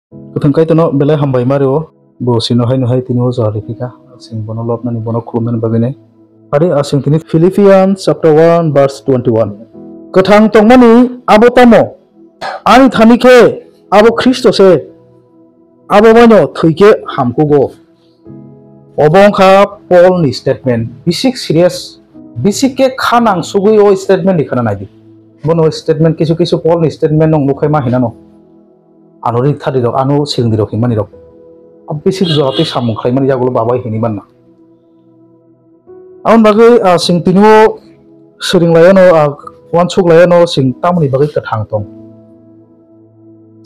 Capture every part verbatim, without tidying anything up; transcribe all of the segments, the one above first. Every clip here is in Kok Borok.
Kwthang Kaitorno belai hambai ma rio, bo chwngno haino hai tini o jora riphika, chwng bono lobnani, bono khulumnani bagwi nai. Ari aswng tini Philippians chapter one verse twenty-one. Kwthang tongmani abo tamo? Ani thani khe abo Khristo se, abo baino thwi khe hamkugo. Obo wngkha Paul ni statement, bisik serious, bisik khe kha nang sugwi o statement ni khana naidi. Bono statement kisu kisu Paul ni statement nong nukhai ma hinano. Ano rik thadi rok, ano siring di rok himani rok. A bisik jora tei samung khlai mani yagulo babai hini manna. Aboni bagwi, ah, chwng tini o swrwng lai ano, ah, uansuk lai ano chwng tamoni bagwi kwthang tong.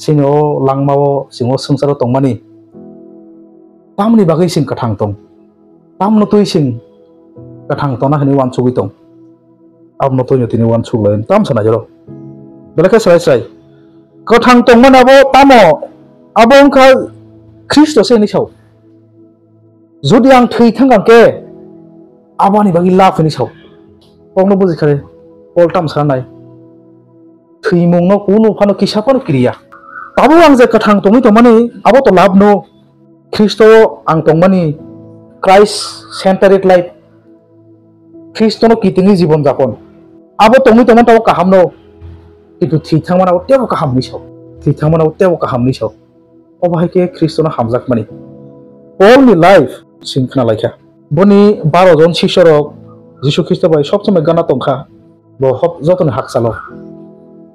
Chini o langma o, chwng o swngcharo tongmani tamoni bagwi chwng kwthang tong. Tamno twi chwng kwthang tongna hwnwi uansugwi tong. Abono twino tini uansuk lai tam sana jero. Belai khe srai srai. Kwthang tongmani abo tamo? Abo wngkha Khristo se hwnwi sao. Jodi ang thwi thang khe, aboni bagwi love hwnwi sao. Kokno buji kha de, Paul tam sanai. Thwimungno kunu phano kisa phano kiriya. Tabuk ang je kwthang tongwi tongmani, abo to love no. Khristo ang tongmani, Christ centered life. Khristono kitingwi jibon japon. Abo tongwi tongmani tabo kaham no. Kintu thwi thangmani abo tebo kaham hwnwi sao. Thwi thangmani abo tebo kaham hwnwi sao. Obo hai khe Khristono hamjakmani. Paul ni life sing khna laikha. Boni baro jon sisyorok Jisu Khristo bai sob somoi gana tongkha. Bo hop jotoni hakchalo.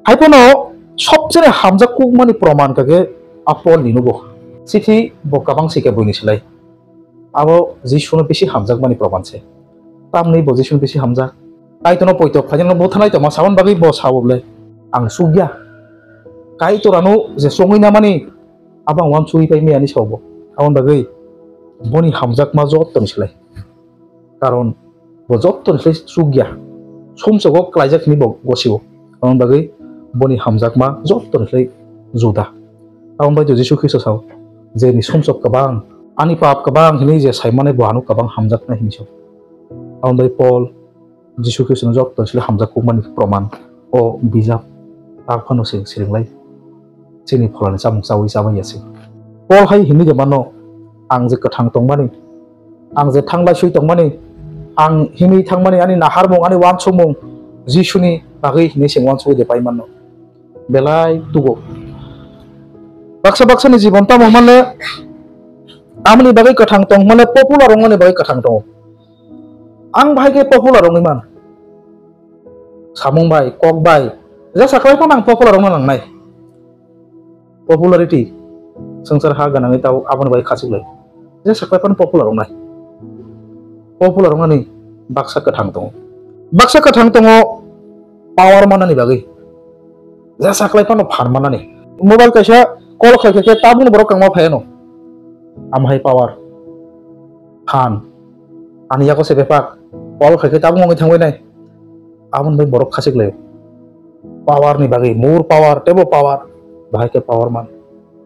Hai phano sobchene hamjak kukmani proman kake a Paul ni nugo. Chithi bo kabang sika buini silai. Abo Jisuno bisi hamjakmani proman se. Tamni bo Jisuno bisi hamjak. Kaitorno poito khlainano buthanai tongma sabon bagwi bo sabo ble. Ang sugya. Kaitor ano je songwi namani abang wan sugwi pai miyani sabo. Abon bagwi boni hamjakma jotoni silai. Karon bo jottoni khlai chukya, sumsogo klaijak hwnwi bo gosio. Aboni bagwi boni hamjakma jottoni khlai juda. Aboni bai Jisu Khristo sao, "Jeni sumsok kwbang, ani pap kwbang hwnwi je saimane bo ano kwbang hamjaknai," hwnwi sao. Aboni bai Paul Jisu Khristono jottoni khlai hamjak kukmani proman o bijap tak phano se siringlai. Chini pholani chamung chaui chabai ya se. Paul hai himwi de mano, "Ang je kwthang tongmani, ang je thanglai sui tongmani, ang himwi thangmani, ani naharmung, ani wansukmung Jisuni bagwi himwi se wansugwi de pai mano." Belai tugo. Baksa baksani jibon tamo mane, amoni bagwi kwthang tong mane popular wngmani bagwi kwthang tongo. Ang bahai khe popular wngwi man. Samung bai, kok bai, jesa khlai phano ang popular wngna nangnai. Popularity swngchar ha gwnangwi tabuk aboni bai khachuk lai. Jesa khlai phano popular wngnai. Popular wngnani baksa kwthang tongo. Baksa kwthang tongo power manani bagwi. Jesa khlai phano phan manani. Mobile kaisa call khai khe tabukno borok kangma phaiano. Amhai power. Phan. Ani yago se bepak. Call khai khe tabuk wngwi thangwi nai. Aboni bai borok khachik laio. Power ni bagwi, more power, tebo power. Bahai khe power man.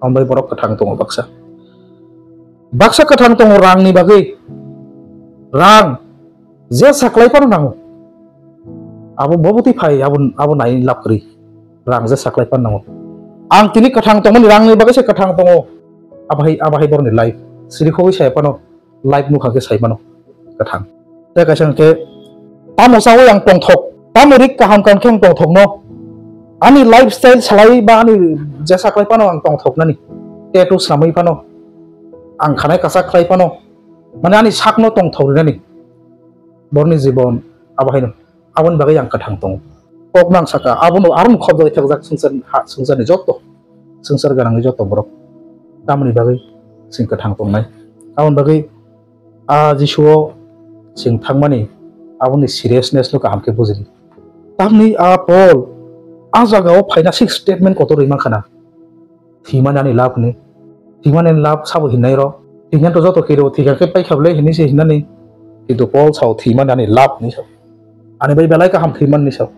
Aboni bai borok kwthang tongo baksa. Baksa kwthang tongo rang ni bagwi. Rang. Je saklai phano nango. Abo bobotwi phai, abo, abo nai lab kwrwi. Rang je saklai phano nango. Ang tini kwthang tongmani rang ni bagwi se kwthang tongo. Abahai, abahai borok ni life. Siri khogwi sai phano. Life nukha khe sai mano kwthang. Tei kaisa hwnkhe, tamo chaui ang tongthok, tamo rik kaham kaham khe ang tongthokno, ani lifestyle salai ba ani jesa khlai phano ang tongthoknani, tattoo swnamwi phano, ang khanai kwchak khlai phano, mane ani sakno tongthok rinani, borokni jibon abo haino. Aboni bagwi ang kwthang tongo. Kokno ang saka, abono, arono khobjagwi thakjak swngchar ha, swngcharni joto, swngchar gwnangni joto borok. Tamoni bagwi chwng kwthang tongnai. Aboni bagwi a Jisuo chwng thangmani, aboni seriousness no kaham khe bujidi. Tamni a Paul a jagao phaina six statement kotor rwi mankha na. Thwimani ani lab hwnwi. Thwimani ani lab sabo hinnairok. Thwikhe to joto kiribo thwikha khe paikha bwle hinwi se hinnani. Kintu Paul sao thwimani ani lab hinwi sao. Ani bai belai kaham thwimani hinwi sao.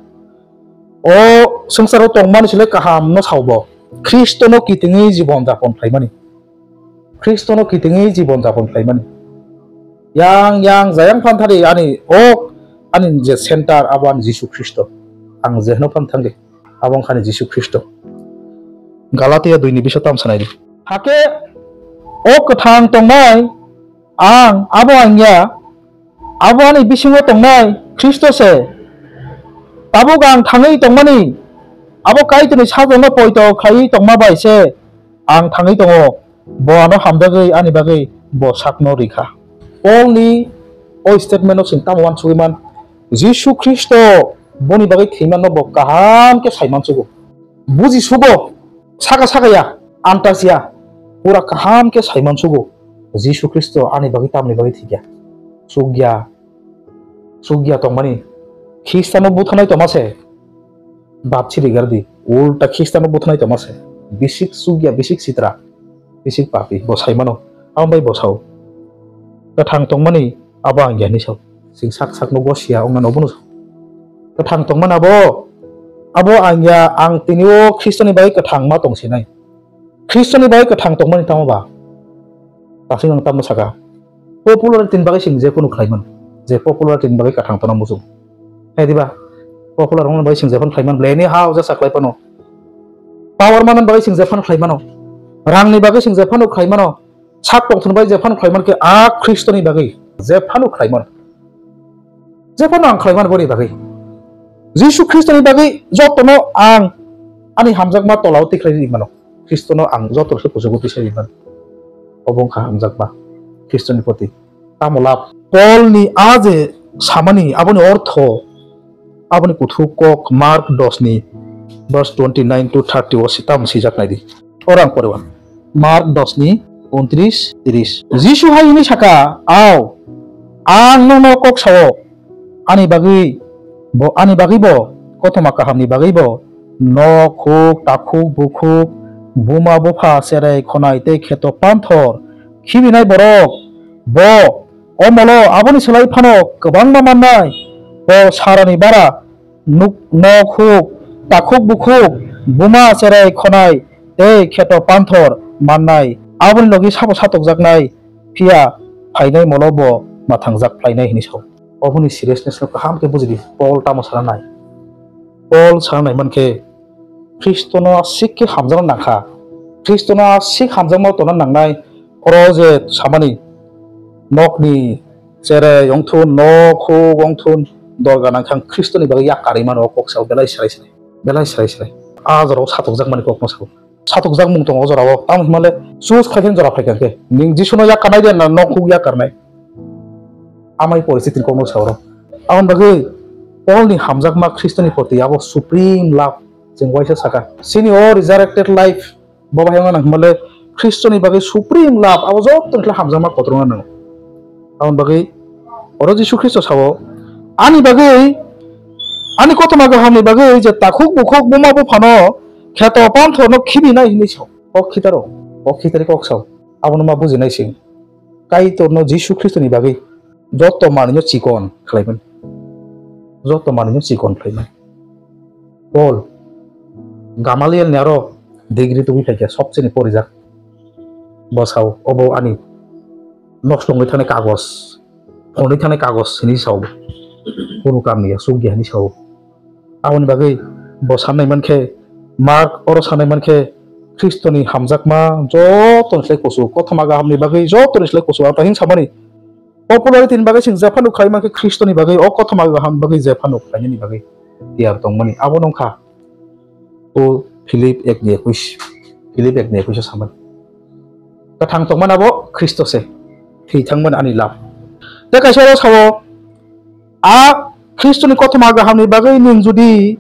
O swngcharo tongmani se le kaham no sao bo. Khristono kitingwi jibon japon khlaimani. Khristono kitingwi jibon japon khlaimani. Yang, yang, jayang phanthari ani ok, ani je center abo ani Jisu Khristo. Ang je hwno phan thangdi. Abo wngkha ni Jisu Khristo. Galatia dui ni biso tam sanai di. Hakhe o kwthang tongnai ang abo ang ya, abo ani bisingo tongnai Khristo se. Tabuk ang thangwi tongmani abo Kaitorni sajwkno poito khlaiwi tongma bai se ang thangwi tongo. Bo ano hamjagwi ani bagwi bo sakno rikha. Polni o statement-o chwng tamo uansugwi man? Jisu Khristo boni bagwi thwimanno bo kaham khe sai mansugo. Buji sugo, saka saka ya, antas ya, pura kaham khe sai mansugo. Jisu Khristo ani bagwi tamni bagwi thwikya? Chukya, chukya tongmani Khristano buthanai tongma se, bapsi rigar di, ulta Khristano buthanai tongma se, bisik chukya, bisik sitra, bisik papi, bo sai mano, abo bai bo sao. Kwthang tongmani abo ang ya hinwi sao. Chwng sak sakno gosiya wngna nobono sao. Kwthang tongmani abo, abo ang ya, ang tini o Khristoni bagwi kwthang ma tong sinai. Khristoni bagwi kwthang tongmani tamo ba? Daksing ang tamo saka. Popularity ni bagwi chwng jephanu khlai mano. Je popularity ni bagwi kwthang tongna muchung. Hai diba? Popular wngna bagwi chwng jephanu khlai mano. Bwleni ha o jasa khlai phano. Power manna bagwi chwng jephanu khlai mano. Rangni bagwi chwng jephanu khlai mano. Sak tongthokni bagwi jephanu khlai man khe a Khristoni bagwi jephanu khlai man. Jephanu ang khlai man boni bagwi. Jisu Khristoni bagwi jotono ang ani hamjakma tolao tikhlai ri mano. Khristono ang joto khe kuchugo tisa ri mano. Obo wngkha hamjakma Khristoni proti. Tamo lab? Polni a je samani aboni ortho, aboni kuthuk kok Mark dos ni verse twenty nine to thirty o si tamo sijak nai di. Oro ang pore uan. Mark dos ni untris, tris. Jisu hai hwnwi saka, "Ao, ang nono kok sao, ani bagwi bo, ani bagwi bo, kothoma kahamni bagwi bo, nok huk, takhuk bukhuk, buma bupha, cherai khonai tei kheto panthor khibinai borok bo omolo aboni slai phano kwbangma mannai, bo sarani bara nuk, nok huk, takhuk bukhuk, buma cherai khonai tei kheto panthor mannai, aboni logi sabo satokjaknai, phiya phainai molo bo mathangjak phlainai," hinwi sao. Oboni seriousness no kaham khe bujidi, Paul tamo sana nai? Paul sana nai man khe, Khristono aswk khe hamjakna nangkha. Khristono aswk hamjakma tongna nangnai, oro je samani nokni cherai wngthun, nok huk wngthun, dorga nangkha, ang Khristoni bagwi yak karwi mano, o kok sao belai srai srai, belai srai srai. A jorao satokjakmani kokno sao. Satokjak mung tongo o jorao, tamo hinmale choose khlai khe jora phai kha khe. Ning Jisuno yak karnai de na nok huk yak karnai? Amai poristiti ni kokno sao oro. Aboni bagwi Paul ni hamjakma Khristoni proti abo supreme love, chwng uaisa saka. Chini o resurrected life, bo bahai wngna nang hinmale Khristoni bagwi supreme love, abo jottoni khlai hamjakma kotor wngna nango. Aboni bagwi oro Jisu Khristo sao, "Ani bagwi, ani kothoma gahamni bagwi je takhuk bukhuk buma buphano kheto panthorno khibinai," hinwi sao. Kok khitaro, kok khitari kok sao. Abono ma bujinai sing. Kaitorno Jisu Khristoni bagwi joto manwino chikon khlaimani. Joto manwino chikon khlaimani. Paul, Gamaliel ni aro degree tubui phaikha, sobchini porijak. Bo sao, obo ani noslongwi thani kagos, phonwi thani kagos hinwi sao. Kunu kamni ya, sukya hinwi sao. Aboni bagwi bo sanai mankhe, Mark oro sanai mankhe, Khristoni hamjakma jotoni slai kusu, kothoma gahamni bagwi jotoni slai kusu. Ang tahing samani, popularity ni bagwi chwng jephanu khlai mankhe, Khristoni bagwi, o kothoma gahamni bagwi jephanu khlainani bagwi tiyar tongmani. Abo nungkha o Philip ek ni ekwis, Philip ek ni ekwis o samani. Kwthang tongmani abo Khristo se, thwi thangmani ani lab. Tei kaisa oro sao, a Khristoni kothoma gahamni bagwi nwng jodi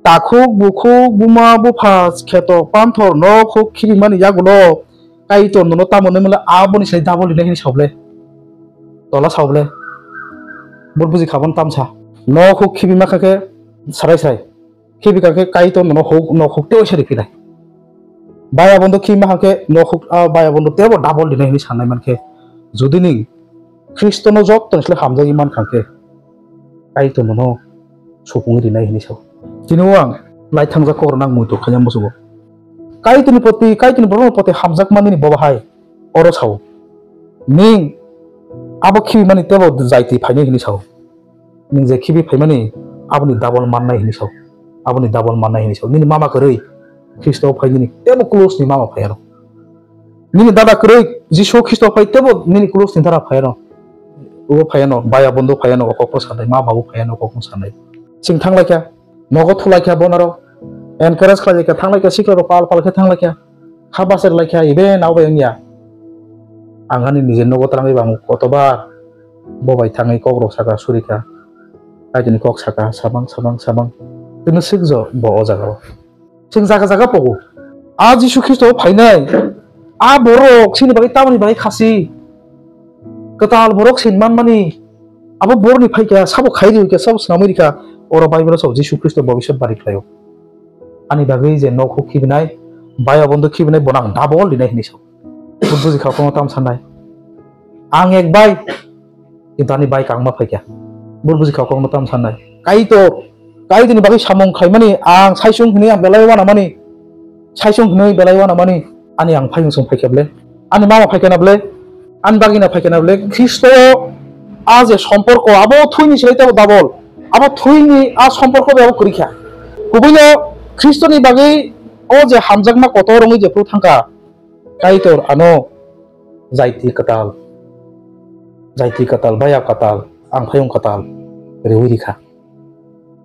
takhuk bukhuk, buma bupha, kheto panthor, nok huk khibimani yagulo Kaitor nono tamo nwi mwnla, aboni sai double rinai hinwi sao ble. Tola sao ble. Bor buji kha bono tamsa. Nok huk khibi ma kha khe sarai sarai. Khibi kha khe Kaitor nono huk, nok huk tei oisa riphinai. Baya bondo khibi ma kha khe nok huk, ah, baya bondo teibo double rinai hinwi sanai man khe. Jodi ni Khristono jottoni slai hamjagwi man kha khe, Kaitor nono supungwi rinai hinwi sao. Tini o ang lai thangjak kok rwna ang muitu khaina muchungo. Kaitorni poti, Kaitorni borokni poti hamjakma nini bobo hai oro sao. Ning abo khibimani teibo jaiti phainai hinwi sao. Ning je khibi phaimani aboni double mannai hinwi sao. Aboni double mannai hinwi sao. Nini mama kwrwi Khristo phai nini teibo close ni mama phai aro. Nini dada kwrwi Jisu Khristo phai tebo nini kuluk sini dara phaiano. Ubo phaiano, baya bondo phaiano, o kokno sanai, ma babu phaiano, o kokno sanai. Chwng thanglaikha, nogo thulaikha bonaro, encourage khlaikha, thanglaikha, sikla rok pal pal khe thanglaikha, kha basar laikha, ibe nao bai wngya. Ang ani nijeni nogo twrangwi bang kotobar, bo bai thangwi kok rok saka surikha, kaitini kok saka, samang, samang, samang. Tini sikjo bo o jagao. Chwng jaga jaga pogo. A Jisu Khristo phainai, a borok chini bagwi tamoni bagwi khasi. Kwtal borok sin manmani, abo borokni phaikha, sabo khairi hwnkhe, sabo swnamwi rikha, oro Bible-o sao Jisu Khristo bobiswat bari khlaio. Ani bagwi je nok huk khibinai, baya bondo khibinai, bono ang double dinai hinwi sao. Buji kha kono tam sanai. Ang ek bai, kintu ani bai kangma phaikha. Bur buji kha kokno tam sanai. Kaitor, Kaitorni bagwi samung khaimani ang saisung hinwi ang belai wanamani. Saisung hinwi belai wanamani. Ani ang phaiyung sung phaikha ble. Ani mama phaikha na ble. Ani bagwi na phaikha na ble. Khristo a je somporko abo thwini silai tebo double. Abo thwini a somporko bai abo kwrwi kha. Kubuino Khristoni bagwi o je hamjakma kotor wngwi jephru thangkha. Kaitor ano jaiti kwtal, jaiti kwtal, baya kwtal, ang phaiyung kwtal riwi rikha.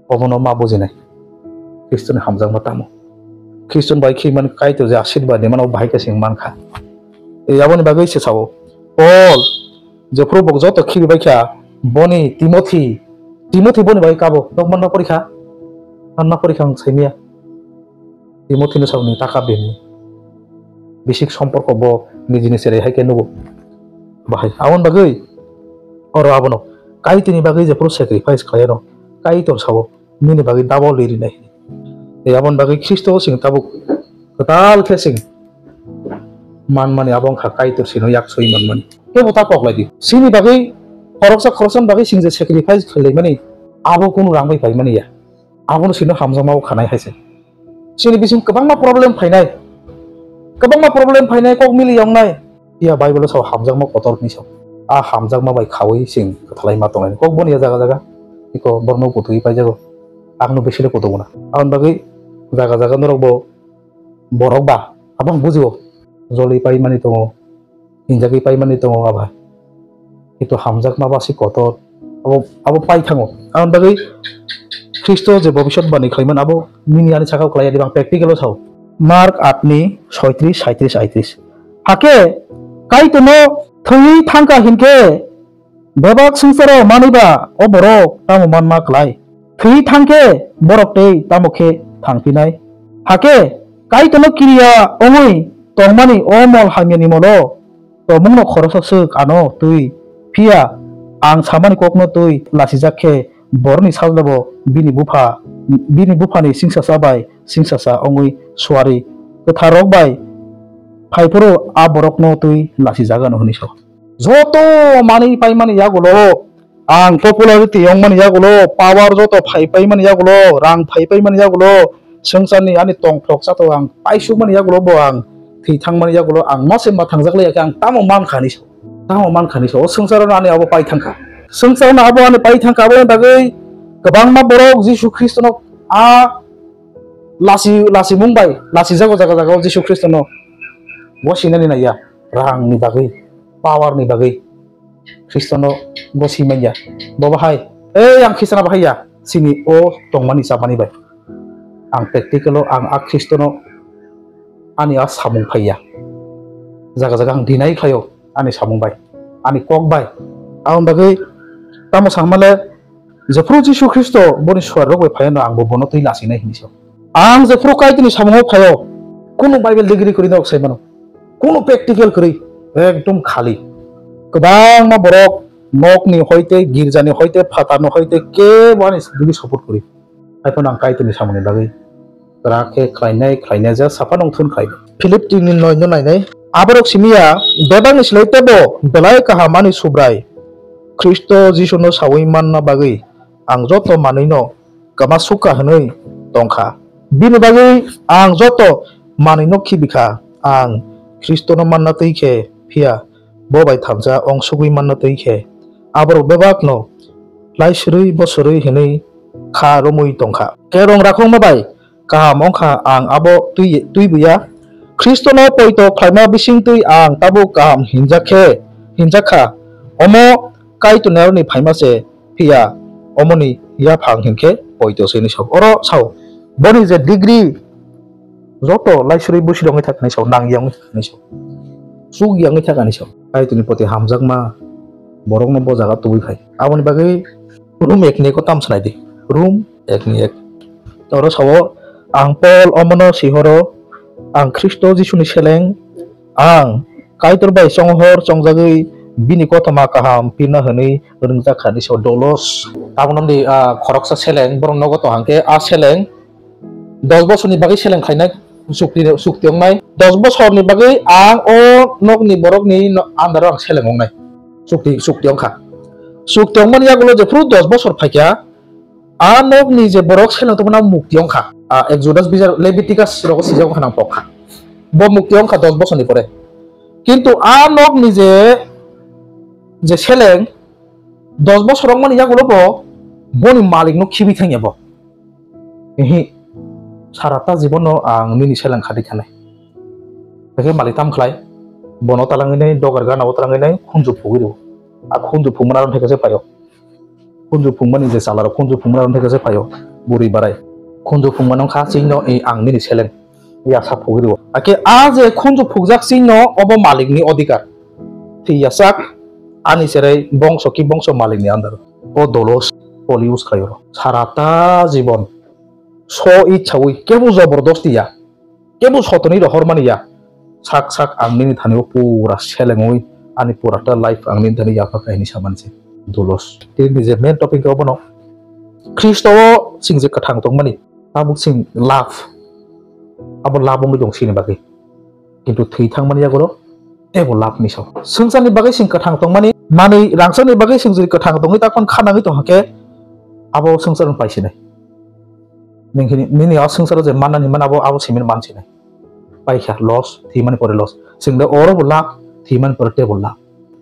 Obono ma bujinai. Khristoni hamjakma tamo. Khristoni bai khimani Kaitor je asirbad ni mano bahai khe sing mankha. E aboni bagwi se sao. Paul, jephru bok joto khibi bai kha, boni Timothy, Timothy boni bai kabo, dok manma porikha. Manma porikha ang saimia. Timothino sao ni taka bini bisik somporko bo nijini cherai hai khe nugo. Bahai aboni bagwi oro abono Kaitorni bagwi jephru sacrifice khlaiyano Kaitor sao nini bagwi double ri rinai. Tei aboni bagwi Khristo sing tabuk kwtal khe sing manmani abo wngkha Kaitor sino yak soi manmani. Kebo ta kok lai di. Sini bagwi khoroksa khoroksani bagwi sing je sacrifice khlaimani abo kunu rang bai paimani ya. Abono sino hamjakma o khanai hai se. Chini bising kwbangma problem phainai. Kwbangma problem phainai, kok mili yongnai. Iya Bible o sao hamjakma kotor hinwi sao. A hamjakma bai khaui chwng kwthalai ma tongnai. Kok boni ya jaga jaga. Iko borno kutui paijago. Ang no besile kutugo na. Aboni bagwi jaga jaga norok bo borok ba. Abang bujio. Joli paimani tongo. Hinjagwi paimani tongo aba. Kintu hamjakma basi kotor abo, abo pai thango. Aboni bagwi Khristo je bobiswat bani khlaimani abo nini ani sakao khlai ya, diba ang practical o sao. Mark aat ni soitris, saitris, aitris. Hakhe Kaitorno thwiwi thangkha hinkhe bebak swngcharo manwi ba o borok tamo manma klai? Thwi thang khe borok tei tamo khe thang phinai? Hakhe Kaitorno kiriya wngwi tongmani o mol hamyani molo tomungno khoroksa swk ano twi. Phiya ang samani kokno twi lachijak khe borokni sajlabo bini bupha, bini buphani singsasa bai singsasa wngwi suari kwtharrok bai phaiphuru a borokno twi lachijak ano hwnwi sa. Joto manwi paimani yagulo ang popularity wngmani yagulo, power joto phai paimani yagulo, rang phai paimani yagulo, swngcharni ani tongthok chatok ang paisukmani yagulo bo ang thwi thangmani yagulo ang mase ma thangjak liya khe ang tamo mankha hinwi sa, tamo mankha hinwi sa, o swngcharo ani abo pai thangkha. Swngcharno abo ani pai thangkha, aboni bagwi kwbangma borok Jisu Khristono a lasi, lasimung bai lasijago jaga jaga o Jisu Khristono bo sinani naiya, rangni bagwi, power ni bagwi. Khristono bo simanya. Bo bahai, ei ang Khristono bahai ya, sini o tongmani chamani bai. Ang practical o ang a Khristono ani a samung phaiya. Jaga jaga ang deny khlaio ani samung bai, ani kok bai. Aboni bagwi tamo samale jephru Jisu Khristo boni suarrok bai phaiyano ang bo bono twi lasinai hinwi sa. Ang jephru Kaitorni samungo phaio, kunu Bible degree kwrwi nok sai mano. Kunu practical kwrwi, ekdom khali. Kwbangma borok nokni hoite, girjani hoite, phatarni hoite kebo ani digi support kwrwi. Haiphano ang Kaitorni samungni bagwi kwrak khe khlainai, khlainai ja saphano wng thun khlainai. Philip tini noi no nainai. Aborok simi ya, bebakni slai tebo belai kaham ani Subrai Khristo Jisuno saui manna bagwi ang joto manwino kwma sukha hwnwi tongkha. Bini bagwi ang joto manwino khibikha. Ang Khristono manna twi khe, phiya bo bai thamsa ong sugwi manna twi khe, aborok bebakno laisirwi bosirwi hwnwi kha romwi tongkha. Kerong rakhokma bai kaham wngkha ang abo twi, twi buya. Khristono poito khlaima bisingtwi ang tabuk kaham hinjak khe, hinjak kha. Omo Kaitorni aroni phaima se, phiya omoni yaphang hinkhe poito se hinwi sao. Oro sao, boni je degree joto laisurwi busi rwngwi thaknai sao, nang yangwi thaknai sao, chuk yangwi thaknai sao. Kaitorni poti hamjakma borokno bo jaga tubui phai. Aboni bagwi Rom ekni eko tam sanai di. Rom ekni ek. Oro sao, ang Pol omono sihoro, ang Khristo Jisuni seleng, ang Kaitor bai chonghor chongjagwi bini kothoma kaham pirna hwnwi rwngjak kha, ni sao Dolos. Tabukno di, ah, khoroksa seleng, borok nogo tong hangkhe a seleng dos bosorni bagwi seleng khlainai, chukti, chukti wngnai. Dos bosorni bagwi ang o nokni borokni no-, under o ang seleng wngnai. Chukti, chukti wngkha. Chukti wngmani yagulo jephuru dos bosor phaikha, a nokni je borok seleng tongmani mukti wngkha. A Exodus bijar Leviticus rogo sijak wngkha nang pokha. Bo mukti wngkha dos bosorni pore. Kintu a nokni je, je seleng dos bosor wngmani yagulo bo boni malikno khibi thangya bo. Ehi, sarata jibono ang nini seleng khadi khanai. Hake malik tam khlai, bono talangwi nai, dogar gana o talangwi nai, khunju phugwi rwo. A khunju phungmani aron thekhe se phaio. Khunju phungmani je chala rok, khunju phungmani aron thekhe se phaio. Buri barai. Khunju phungmani wngkha chwngno, e, ang nini seleng. Yasa phugwi rwo. Ake a je khunju phukjak chwngno obo malikni odhikar. Thwi yachak ani cherai bongso ki bongso malikni under. O Dolos Pol use khlai oro. Sarata jibon. So ichhawi kebo jobordosti ya. Kebo sotoni rohor mani ya. Sak sak ang nini thani o pura selengwi ani purata life ang nini thani yapha kha hini samani se. Dolos. Tini je main topic obono. Khristo o chwng je kwthang tongmani. Tabuk chwng love. Abo love wngwi tong sini bagwi. Kintu thwi thangmani yagulo teibo love ni sao. Swngcharni bagwi chwng kwthang tongmani, manwi rangchakni bagwi chwng jodi kwthang tongwi takpan kha nangwi tongkha khe abo swngchar wng paisinai. Nini, nini o swngcharo je mannani man abo, abo simi mansinai. Paikha loss, thwimani pore loss. Chwng de oro bo love, thwimani pore teibo love.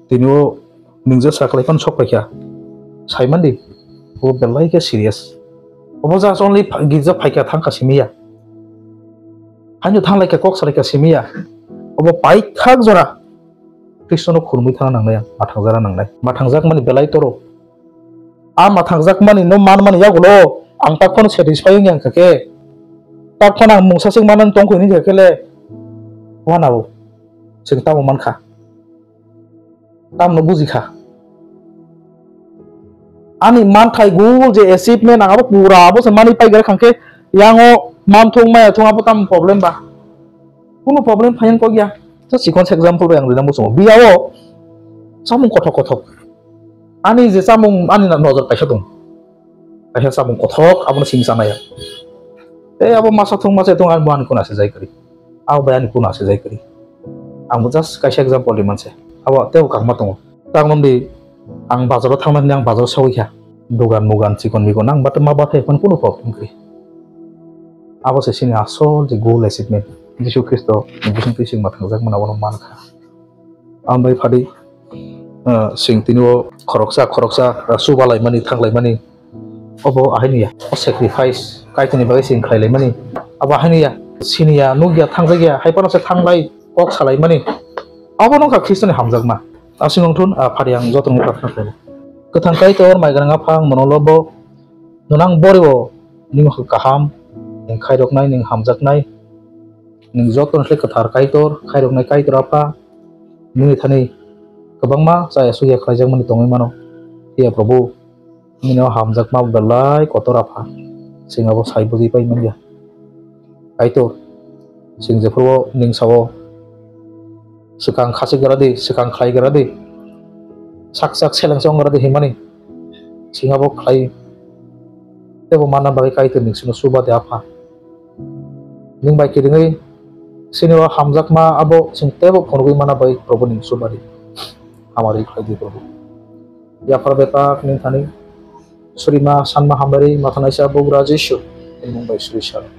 Tini o Nwng je sakhlai phano sok paikha, saimandi, bo belai khe serious. Obo just only pha-, girja phaikha thangkha simi ya. Haino thanglaikha kok salaikha simi ya. Obo paithak jora Khristono khulumwi thangna nangnai ang, mathangjakna nangnai. Mathangjakmani belai toro. A mathangjakmani no manmani yagulo ang tak phano satisfy wngya wngkha khe. Tak phano ang mungsa swk manani tongkha hini kha khe le. Wanao. Chwng tamo mankha. Tamno buji kha. Ani manthai goal je achievement ang abo pura abo se manwi pai gari khangkhe yang o manthung maya thung abo tam problem ba? Kunu problem phai yang kok ya. Just sikon example bai ang rina muchungo. Biya o samung kothok kothok. Ani je samung ani na nojor kaisa tong. Kaisa samung kothok, abono simi chanai ya. Tei abo masa thung masa thung, ani bo ani kuna se jai kwrwi. Abo bai ani kuna se jai kwrwi. Ang bo just kaisa example ri manse. Abo tei bo kangma tongo. Tang nom di, ang bazaro thangna hwnwi ang bazaro sawi kha. Dogan mogan chikon mikon ang bata ma bathai phano kunu problem kwrwi. Abo se sini asol je goal achievement. Jisu Khristo ni bising twi sing ma thangjak mano abono man kha. Ang bai phadi, ah, sing tini o khoroksa, khoroksa, ah, chuba laimani, thang laimani. Obo ahai ni ya, o sacrifice, Kaitorni bagwi sing khlai laimani. Abo ahai ni ya, sini ya, nuk ya, thangjak ya, hai phano se thang lai, kok sa laimani. Obo nokha Khristoni hamjakma. Aswk wng thun, ah, phadi ang joto no prarthana khlaio. Kwthang Kaitor, mai gwnang Apha, ang nono lobo, nono ang bori o, nini kaham, nini khairoknai, nini hamjaknai, Nwng jotono se kwthar Kaitor, khairoknai Kaitor Apha, nini thani kwbangma chaya sukya khlaijakmani tongwi mano. Phiya Probhu, nini o hamjakma belai kotor Apha, chwng abo sai bujui pai manya. Kaitor, chwng jephuru o nwng sao, swkang khachik gra di, swkang khlai gra di, sak sak seleng se wng gra di hinmani, chwng abo khlai teibo manna bagwi Kaitor nwng chwngno chuba di Apha. Nwng bai kiringwi chini o hamjakma abo chwng teibo phunugwi mana bai Probhu nwng chuba di. Hamari khlai di Probhu. Yaphar bebak nwng thani surima sanma hamari mathanaisa Bugra Jisu nwng bai suri sal.